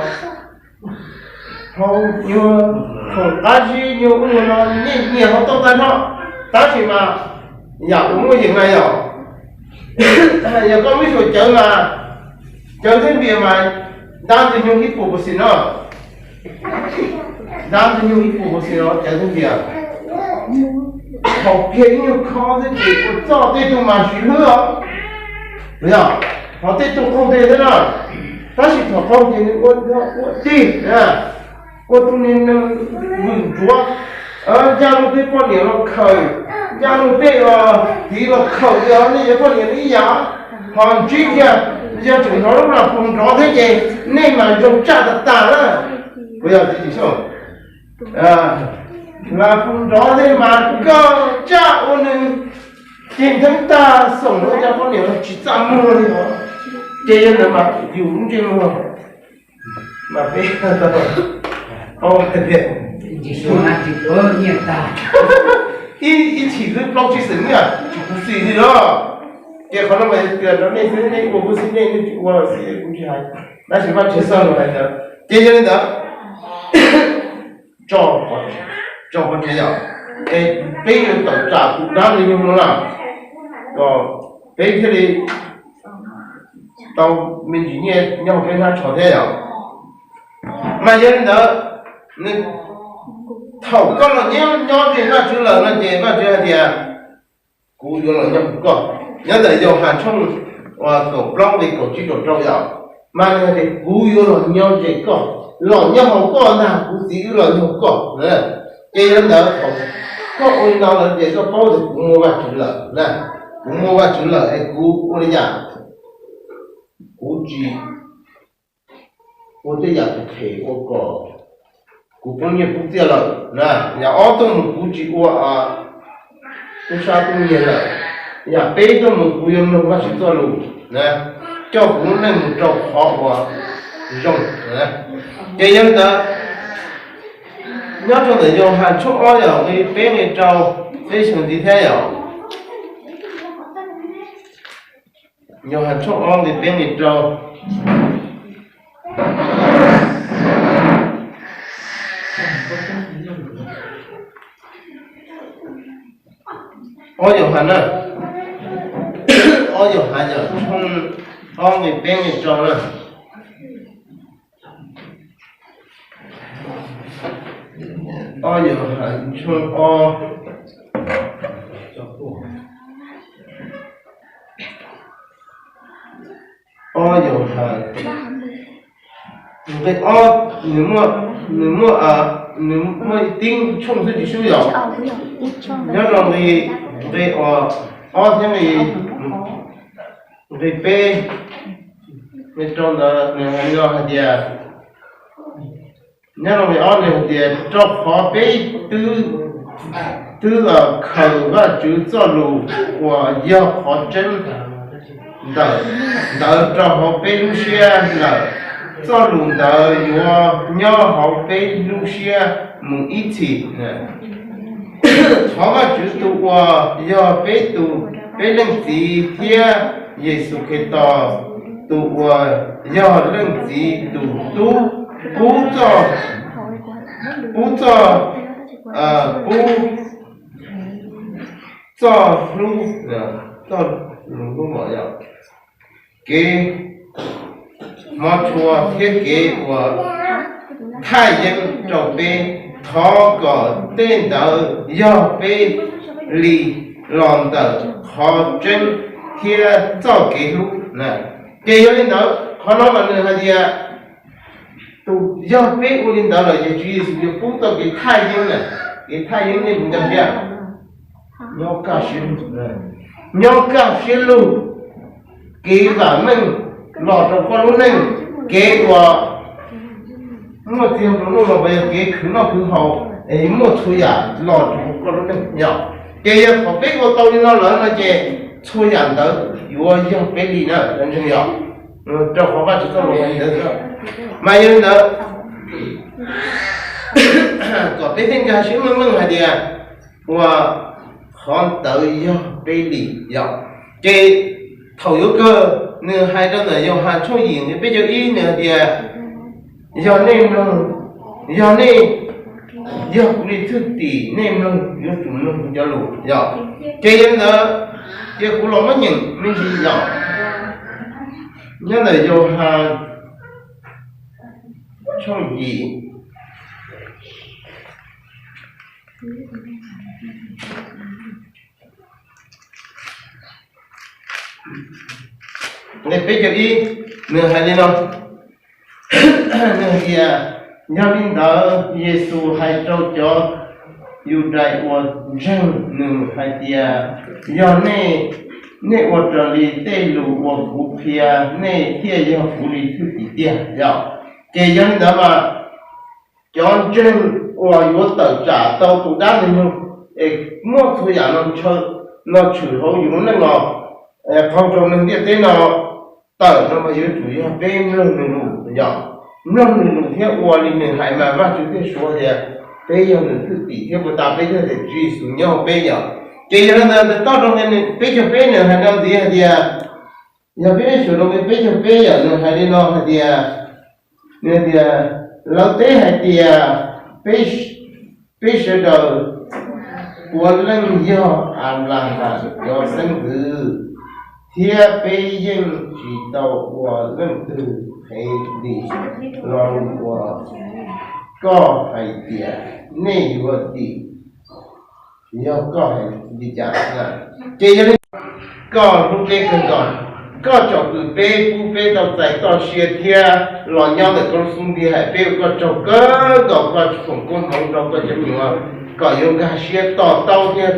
Haus nyuag khoom qab zib nyuag ub nyuag no nej nyiam haus tau tag nrho, tab sis mas yam uas muaj yeem na yom. Yog koj muab xyuas cawv mas, cawv thiab npias mas dab ntxwg nyoog ib puas percent no, dab ntxwg nyoog ib puas percent no cawv thiab npias. Thaum kiag ib nyuag kho thiab ces ua txoj tej tug mas siv hlwb os, yog, ho tej tug qaug nte thiab na, tab sis thaum qaug ces nws ua tig, ua tus niag neeg vwm ntsuav, ncaj lub tej poj niam los khawm, ncaj lub tej los tiv los khawm, yog nej cov poj niam ib yam, ho ntsib kiag yog tseem hnov lub nra poog nrov thiab ces nej mas zoo tsaj tas tas na. Puas yog txiv tsis xyoj? Las pus nrov tej mas koj tsa ua nws ceg ntheeb tag xoom ua cov poj niam los tsis txaj muag li os. Ces yog ntawd mas yus lub ntsej muag mas peb paub hais tias ib chim xwb plaub tsib xees nyiaj tsis khuv xim li los. Ces qhov no mas tias rau nej xwb, nej ua kuv xwb, nej tsis ua xwb kuv tsis hais, tab sis Vajtswv txoj lus hais ntawd. Ces yog li ntawd, tso, tso pov tseg yom, es peb yuav tawm tsam tus dab li nyuag no na, kom peb thiaj li tau me ntsis nyiaj nyob hauv peb hnab tsho thiab yom. Mas yog li ntawd, nws, thaum koj los nyob nyob ze Vajtswv lawm no ces Vajtswv hais tias, kuv yuav los nyob hauv koj. Nyob ntawm Yauhas tshooj kaum plaub nqe kaum tsib kaum rau yom, mas nws hais tias kuv yuav los nyob ze koj, los nyob hauv koj ntag, kuv txiv wb los nyob hauv koj. Ces yog li ntawd thaum koj ua li no lawm ces koj paub tias kuv muaj Vajtswv lawm, kuv muaj Vajtswv lawm es kuv ua li cas kuv tsis ua tej yam phem ua kom kuv poob nyiaj poob txiaj lawm na. Yam ob tuaj mus kuv tsis ua tub sab tub nyiag lawm. Yam peb tuaj mus kuv yuav mloog Vajtswv txoj lus na, coj kuv lub neej mus rau qhov uas zoo. Ces yog li ntawd, nyob rau ntawm Yauhas tshooj ob yom, nqe peb nqe rau, peb xyoo ntxiv thiab yom. Yauhas tshooj ob nqe peb nqe rau. Ob Yauhas na, ob Yauhas yog tshooj ob nqe peb nqe rau na. Ob Yauhas tshooj ob, ob Yauhas nqe ob, nws muaj, nws muaj, nws muaj ib tib tshooj xwb tsis sub yom. Nyob rau nqe, nqe ob thiab nqe, nqe peb, nqe rau ntawd nws hais li no hais tias, nyob rau nqe ob nws hais tias rau qhov peb twb, twb khaws Vajtswv txoj lus uas yog qhov tseeb ntawd, ntawd rau hauv peb lub siab lawm. Txoj lus ntawd yuav nyob hauv peb lub siab mus ib txhis. Thov Vajtswv tus uas yog peb tus, peb Leej Txiv thiab Yexus Khetos tus uas yog Leej Txiv tus Tub pub txoj, pub txoj, pub txoj hlub, txoj hlub, kev hmov tshua thiab kev ua thaj yeeb rau peb. Thov kom tej ntawd yog peb li los ntawm qhov tseeb thiab txoj kev hlub na. Ces yog li ntawd qhov no mas nws hais tias tus yog peb ua li ntawd lawm ces Tswv Yexus yuav pub tau kev thaj yeeb na, kev thaj yeeb nej puas nkag siab? Nyob kaj siab lug, nyob kaj siab lug, kev vam meej los rau koj lub neej, kev uas muaj txiag nplua nuj los yog kev khwv noj khwv haus es muaj txhua yam los rau koj lub neej yom. Ces yog thaum peb ua tau li no lawm no ces txhua yam ntawd yuav yog peb li na, ntseeg yom. Rau qhov Vajtswv txoj lus hais li ntawd xwb. Mas yog li ntawd, kom peb thiaj nkag siab meej meej hais tias ua qhov ntawd yog peb li yom. Ces thaum yuav kawg nws hais rau ntawm Yauhas tshooj yim nqe peb caug ib nws hais tias, yog nej mloog, yog nej, yog kuv li thwj tim nej mloog, yuav tsum mloog kuv cov lus yom. Ces yog li ntawd, ces kuv los muab nyeem me ntsis yom. Nyob ntawm Yauhas tshooj yim nqe peb caug ib, nws hais li no, nws hais tias, yog li ntawd Yexus hais rau cov Yudais uas ntseeg nws hais tias, yog nej, nej ua raws li tej lus uas kuv qhia, nej thiaj yog kuv li thwj tim tiag yom. Ces yog li ntawd mas cov ntseeg uas yuav tawm tsam tau tus dab ntxwg nyoog es muab txhua yam no ntshaw no tshwm hauv yus lub neej los qaug rau neeg ntiaj teb no tawm no mas yuav tsum yog peb mloog nws lus, yog mloog nws lus thiab ua li nws hais mas Vajtswv thiaj suav tias peb yog nws thwj tim thiab puas tas peb thiaj tias Tswv Yexus nyob hauv peb yom. Ces yog li ntawd ntawm toj rau peb caug peb nws hais no ntxiv hais tias, yog peb xyuas rau peb caug peb yom, nws hais li no hais tias, nws tias, lawv teb hais tias peb sawv daws puav leej yog Anplaham cov xeeb ntxwv, thiab peb yeej tsis tau ua leej twg phem li. Lo lus uas koj hais tias nej yuav dim, yog koj hais li cas? Ces yog li koj hlub peb kawg nkaus, koj tsom kwm peb, pub peb tau txais koj siab thiab los nyob ntawm koj lub xub ntiag hais peb ua koj tsaug kawg nkaus, koj foom koob hmoov rau koj cov me nyuam kom yuav nkag siab to taub thiab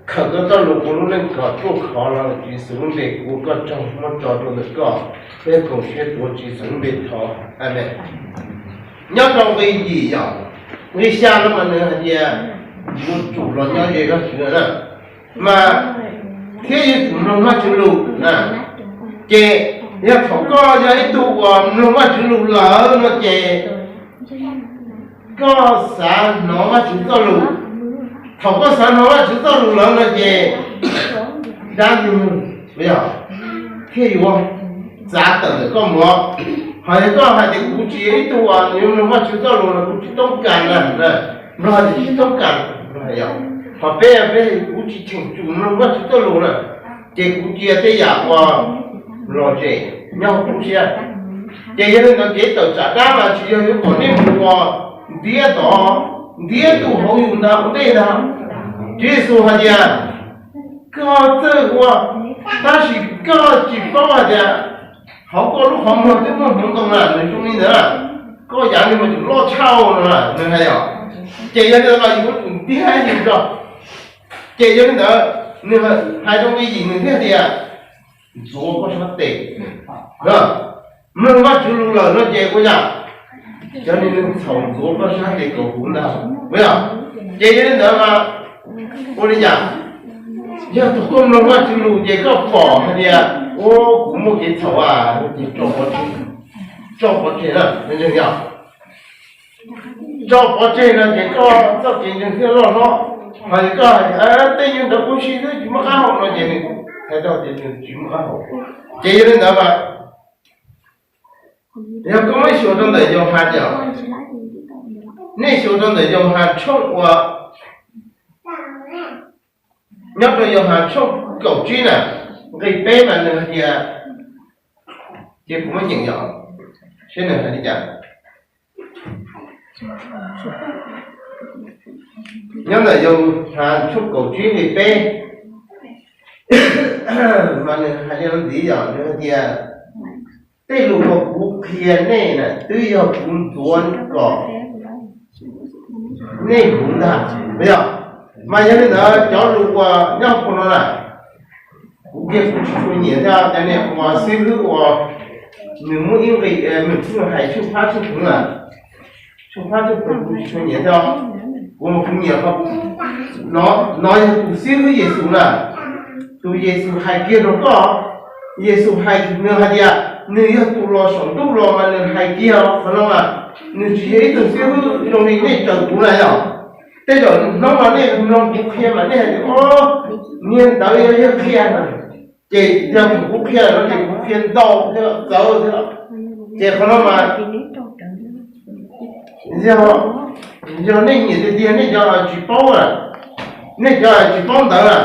khawm koj txoj lus ua lub neej kom ruaj khov los ntawm Tswv Yexus lub npe, kuv ua koj tsaug muab tso rau ntawm koj, peb koom siab tuav Tswv Yexus lub npe thov, amees. Nyob rau nqi yim yom, nqi xya no mas nws hais tias yuav tsum los nyob ze Vajtswv na, mas thiab yuav tsum mloog Vajtswv lus na. Ces yog thaum koj yog ib tug uas mloog Vajtswv lus lawm no ces koj xav hnov Vajtswv txoj lus. Thaum koj xav hnov Vajtswv txoj lus lawm no ces dab ntxwg nyoog thiaj yuav txav tawm ntawm koj mus. Ho yog koj hais tias kuv tsis yog ib tug uas yuav mloog Vajtswv txoj lus los kuv tsis toob kas na, Nplog tias tsis toob kas, yog, ho peb peb kuv tsis cheem tsum mloog Vajtswv txoj lus na, ces kuv cia tej yam uas lom zem nyob hauv kuv siab. Ces yog li ntawd kev tawm tsam dab mas tsis yog yuav kom nej mus ua ntiab tod ntiab tug hauv yus ntag ua ntej ntag. Tswv Yexus hais tias koj txawj ua, tab sis koj tsis paub hais tias hauv koj lub qhov muag twb muaj hmoov ntoo na, nws zoo li ntawd na, koj yav li mas tseem loj tshaj no na, nws hais os. Ces yog li ntawd los yus yuav tsum ntiab yus tso. Ces yog li ntawd nws hais rau nqi yim nws thiaj tias ntxuav koj sab tes. Mloog Vajtswv lus lawm no ces ua yam cov niag neeg txhaum ntxuav koj sab tes kom huv ntag, puas yog? Ces yog li ntawd mas ua li cas? Yog thaum koj mloog Vajtswv lus ces koj pom hais tias, ua, kuv muaj kev txhaum, ces tso pov tseg, tso pov tseg na, yog tso pov tseg no ces koj txoj kev ntseeg thiaj loj hlob. Ho yog koj hais tias tej nyuag ntawd kuv ua si xwb tsis muaj qab hau no ces nws hais tau tias nws tsis muaj qab hau. Ces yog li ntawd mas yog koj muab xyuas rau ntawm Yauhas yom, nej xyuas rau ntawm Yauhas tshooj uas, nyob rau Yauhas tshooj kaum tsib na, nqi peb mas nws hais tias, ces kuv muab nyeem yom, seb nws hais li cas. Nyob ntawm Yauhas tshooj kaum tsib nqi peb mas nws hais li no ntxiv yom, nws hais tias tej lus uas kuv qhia nej na twb yog kuv ntxuav kom nej huv ntag, puas yog? Mas yog li ntawd cov lus uas nyob hauv no na, kuv kiag kuv tsis tshua nyiam thiab, cov niag uas xib hwb uas nws muaj ib nqi, nws txawj hais tsheej phab tsheej pheev na, tsheej phab tsheej pheev kuv tsis tshua nyiam thiab. Kuv mas kuv nyiam qhov no, no yog tus xib hwb Yexus na, tus Yexus hais kiag rau koj. Yexus hais, nws hais tias nws yog tus los saum ntuj los mas nws hais kiag qhov no mas, nws tsis yog ib tug xib hwb zoo li nej raws kuv na yog. Tej zaum hnub no nej mloog kuv qhia mas nej hais tias, o, niag ntawd yog yawg qhia na, ces yog kuv qhia no ces kuv qhia ntau thiab txawv thiab. Ces qhov no mas yog, yog nej nyiam tiag tiag nej cov tsis paub na, nej cov tsis paub ntawv na,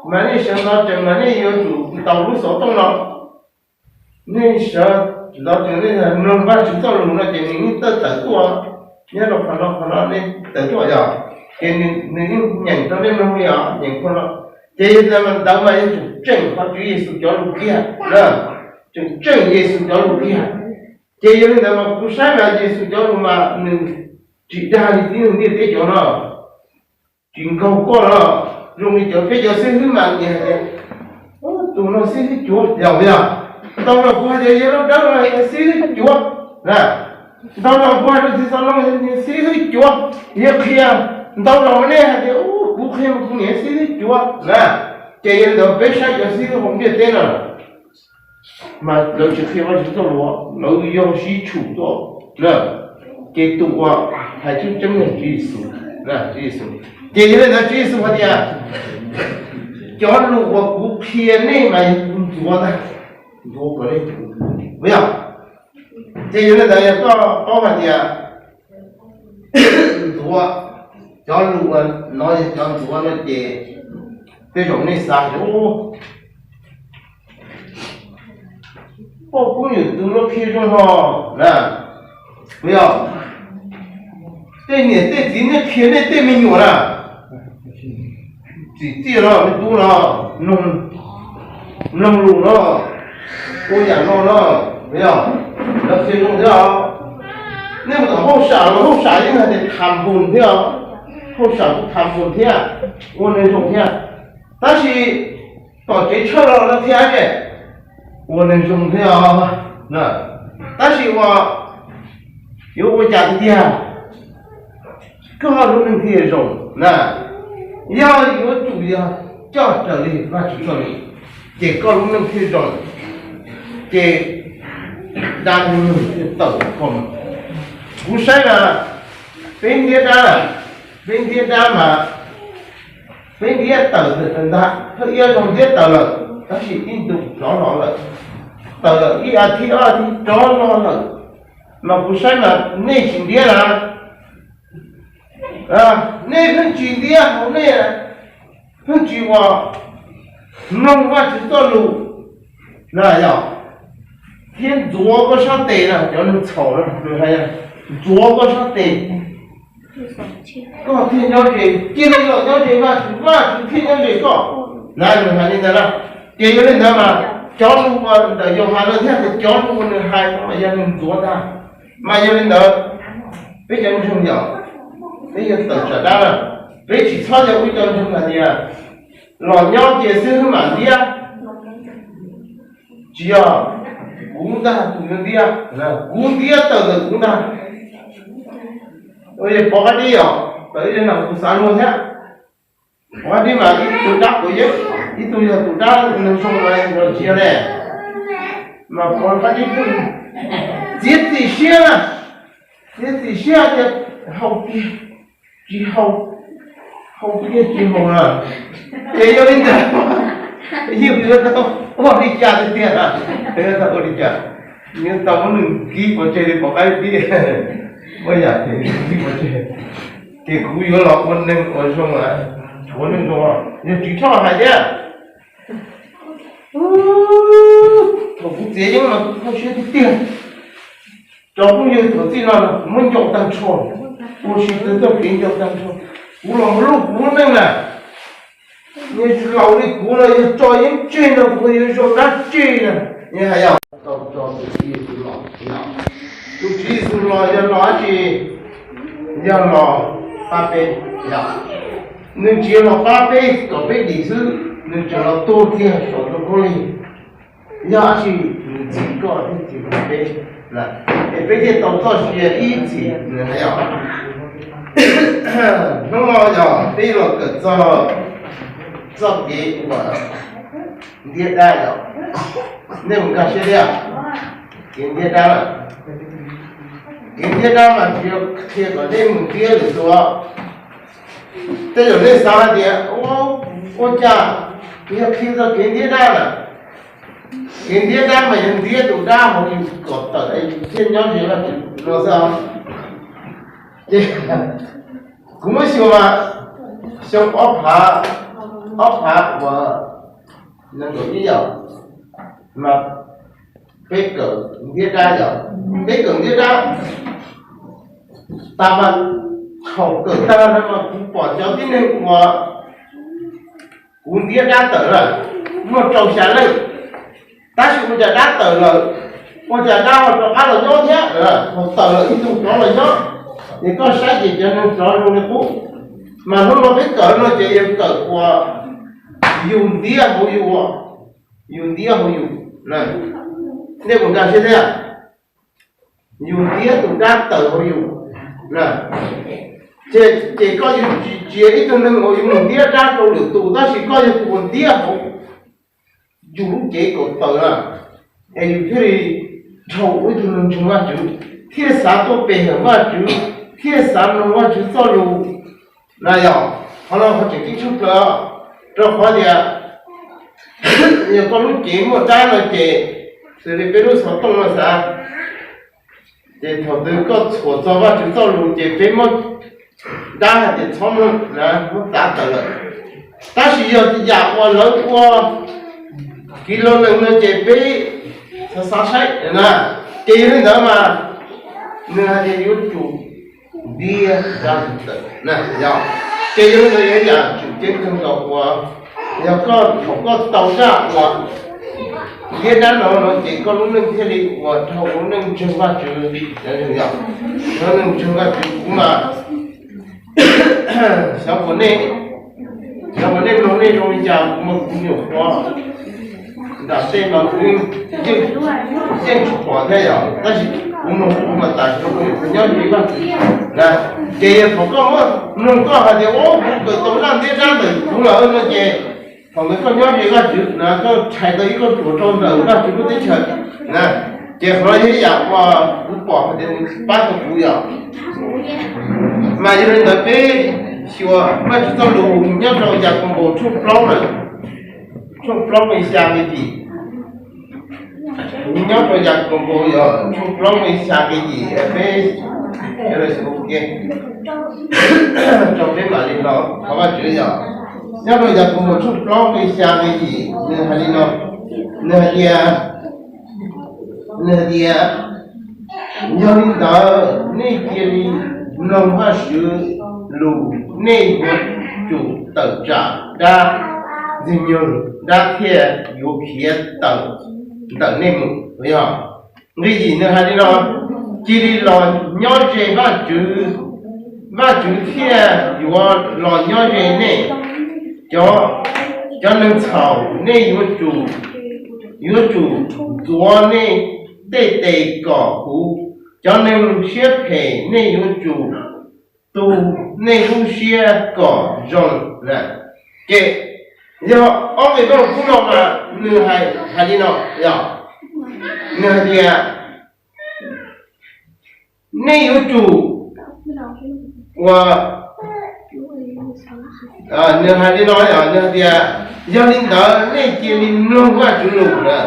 mas nej sawv ntxov tsees mas nej yuav tsum ntaus lub xov tooj no. Nej sawv ntxov tsees nej mloog Vajtswv txoj lus no ces nws yeej tawm tawm tuaj. Nyob rau qhov no, qhov no nej tawm tuaj yog, ces nws yeej nyeem rau nej mloog li os, nyeem qhov no. Ces yog li ntawd mas yuav tsum tseem qhov Tswv Yexus cov lus kiag na, tsum tseem Yexus cov lus kiag. Ces yog li ntawd mas kuv saib mas Yexus cov lus mas nws tsis dag li tib neeg ntiaj teb cov no, tsis nkaug koj no. Zoo li cov peb cov xib hwb mas nyias hais tias, tus no xib hwb cuav yog, yog. Ntau zaus kuv hais tias yog lub dawb no xib hwb cuav na, ntau zaus kuv hais rau txiv xov no xib hwb cuav. cuav, yog qhia ntau zaus nej hais tias kuv qhia mas kuv niam xib hwb cuav na, ces yog li ntawd peb saib cov xib hwb hauv ntiaj teb no mas lawv tsis qhia Vajtswv txoj lus, lawv yog sib tshum tuaj na. Ces tus uas hais tseeb tseeb yog Tswv Yexus, Tswv Yexus. Ces yog li ntawd Tswv Yexus hais tias cov lus uas kuv qhia nej mas yog kuv ntxuav ntag, ntxuav kom nej, puas yog? Ces yog li ntawd yog koj paub hais tias ntxuav, cov lus uas no yog cov ntxuav no ces tej zaum nej xav tias poj koob yawm txwv lub qhia zoo no na, puas yog? Tej niam tej txiv nej qhia nej tej me nyuam na, txim txiaj no me tub no, mloog lus no, ua yam no no, puas yog? Lawv qhia zoo thiab os. Nej mus tom hauj sam los hauj sam yeej hais tias tham npus thiab os, hauj sam kuj tham npus thiab, ua neeg zoo thiab. Tab sis tom tsev tshaj los lawv qhia tias ua neeg zoo thiab os. Tab sis uas yuav ua cas tiag tiag koj lub neej thiaj zoo na? Yog yuav tsum yog coj raws li Vajtswv txoj lus, ces koj lub neej thiaj zoo, ces dab neeg thiaj tawm koj. Kuv saib na, peb ntiab dab, peb ntiab dab mas peb ntiab tawm ntag, thawj iab zoo ntiab tawm lawm, tab sis ib ntus rov los lawm, tawm lawm ib as thiv ob as thiv rov los lawm. Mas kuv saib mas nej tsis ntiab na, nej pheej tsis ntiab hauv nej, pheej tsis ua, mloog Vajtswv txoj lus na yog, thiab ntxuav koj sab tes na, cov neeg txhaum na, ntxuav koj sab tes, koj thiaj nyob ze, cia li los nyob ze Vajtswv, Vajtswv thiaj nyob ze koj. Na nws hais li ntawd na, ces yog li ntawd mas cov lus uas ntawm Yauhas no thiaj tias cov lus uas nws hais mas yog nws ntxuav ntag. Mas yog li ntawd, peb cov ntseeg yog, peb yuav tawm tsam dab na, peb tsis txhob yog wb cov ntseeg hais tias los nyob cia xwb mam ntiab. Tsis yog, kuv ntag tus yuav ntiab, kuv ntiab tawm ntawm kuv ntag. Pov qab dib os, tawm ib leeg no kuv xav luag thiab. Pov qab dib mas ib tug dab quav yeeb, ib tug yog tus dab neeg zoo los tsis yog ne. Mas pov qab dib pheej txiav txim siab na, txiav txim siab tias haus kiag tsis haus, haus kiag tsis haus na. Ces yog li ntawd, yus yuav tau ua li cas tiag tiag na? Yuav tau ua li cas? Yuav tau muab nws kib pov tseg li pov qab dib, muab yam ces kib pov tseg. Ces kuv yuav los ua neeg uas zoo, tshuav neeg zoo, yog Tswv Thoj hais thiab. Thaum kuv txiav yeeb mas kuv kho siab tiag tiag. Cov phooj ywg thaum txij no kuv muab ncaum tag nrho, ua si txog txoj kev ncaum tag nrho. Kuv los mus lub kuv lub neej na, yog laus li kuv no yog tso yeeb tseg no kuv yuav zoo dab tsi na? Yog hais yog tau tso tus Tswv Yexus los, tus Tswv Yexus los yog los dab tsi? Yog los pab peb, yog, nws tsis yog los pab peb kom peb dim xwb, nws tseem los tuag kiag saum tus khaub lig. Yog dab tsi? Nws ntxim koj thiab ntxim peb, es peb thiaj tau txoj sia ib txhis. Nws hais yog, hnub no yog peb los kawm txog txoj kev uas ntiab dab yog, nej mus nkag siab thiab, kev ntiab dab, kev ntiab dab mas tsis yog qhia kom nej mus ntiab lwm tus. Tej zaum nej xav hais tias ua cas yog qhia txog kev ntiab dab na? Kev ntiab dab mas yog ntiab tus dab hauv yus kom tawm yus thiaj nyob ze Vajtswv no xwb. Ces kuv muab xyuas mas xyoo ob phav, ob phav uas nees nkaum ib yom, mas peb kawm ntiab dab yom, peb kawm ntiab dab tas mas thaum kawm tag no mas kuv pom cov tib neeg uas kuv ntiab dab tawm lawm muaj rau xya leej, tab sis ua cas dab tawm lawm, ua cas dab ho rov qab los nyob thiab? Thaum tawm lawm ib tug rov los nyob, es koj saib ces cov neeg rov zoo li qub. Mas hnub no peb kawm no ces yog kawm uas yus ntiab hauv yus, yus ntiab hauv yus, nej puas nkag siab thiab? Yus ntiab tus dab tawm hauv yus. Ces koj yuav tsis tsiav ib tug neeg uas yuav mus ntiab dab rau lwm tus, tab sis koj yog tus uas ntiab hauv yus lub cev kaum tawm na, es yus thiaj li dhau ua ib tug neeg ntseeg Vajtswv, thiaj xav tuaj pe hawm Vajtswv, thiaj xav mloog Vajtswv txoj lus na yom. Qhov no qhov tseem ceeb tshaj plaws, rau qhov tias yog koj lub cev muaj dab no ces xws li peb lub xov tooj no xav, ces thaum twg koj txhuam txog Vajtswv txoj lus ces peb muab dab hais tias txhob muab, muab txav tawm lawm. Tab sis yog yam uas lawv ua kiv lo lus no ces peb xav xav saib na, ces yog li ntawd mas nws hais tias yuav tsum ntiab dab tawm na yom. Ces yog li ntawd yog yam tseem ceeb kawg nkaus uas yog koj thaum koj tau zaj uas ntiab dab no no ces koj lub neej thiaj li ua rau lub neej ntseeg Vajtswv yom. Lub neej ntseeg Vajtswv kuv mas xyov puas nej, xyov puas nej mloog nej zoo li cas, kuv mas kuv nyuam qhuav nram tej mas kuv yeej tsis pom thiab yom, tab sis kuv mloog kuv mas tas kuv nyob li Vajtswv na. Ces yog thaum koj muab mloog koj hais tias ua kuv kawm tau zaj ntiab dab ntawm kuv lawm no ces thaum ntawd koj nyob ze Vajtswv na, koj rhais tau ib kauj ruam rau ntawm Vajtswv lub teb chaws na. Ces qhov no yog ib yam uas kuv pom hais tias nws pab tau kuv yom. Mas yog li ntawd peb xyuas Vajtswv txoj lus nyob rau Yakaunpaus tshooj plaub na, tshooj plaub nqe xya nqe yim. Nyob rau Yakaunpaus yog tshooj plaub nqe xya nqe yim, peb, rau peb mam li los thov Vajtswv yom. Nyob rau Yakaunpaus tshooj plaub nqe xya nqe yim, nws hais li no, nws hais tias, nws hais tias, yog li ntawd nej cia li mloog Vajtswv lus, nej yuav tsum tawm tsam dab ntxwg nyoog, dab thiaj yuav khiav tawm ntawm nej mus. Yog nqe yim nws hais li no, cia li los nyob ze Vajtswv, Vajtswv thiaj yuav los nyob ze nej. Cov, cov neeg txhaum nej yuav tsum, yuav tsum ntxuav nej tej tes kom huv, cov neeg siab phem nej yuav tsum tu nej lub siab kom zoo na. Ces yog ob nqe Vajluskub no mas nws hais, hais li no yog, nws hais tias nej yuav tsum ua, nws hais li no yog, nws hais tias yog li ntawd nej cia li mloog Vajtswv lus na,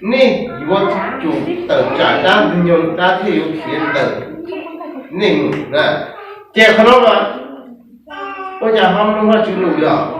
nej yuav tsum tawm tsam dab ntxwg nyoog, dab thiaj yuav khiav ntawm nej mus na. Ces qhov no mas ua cas ho mloog Vajtswv lus yog?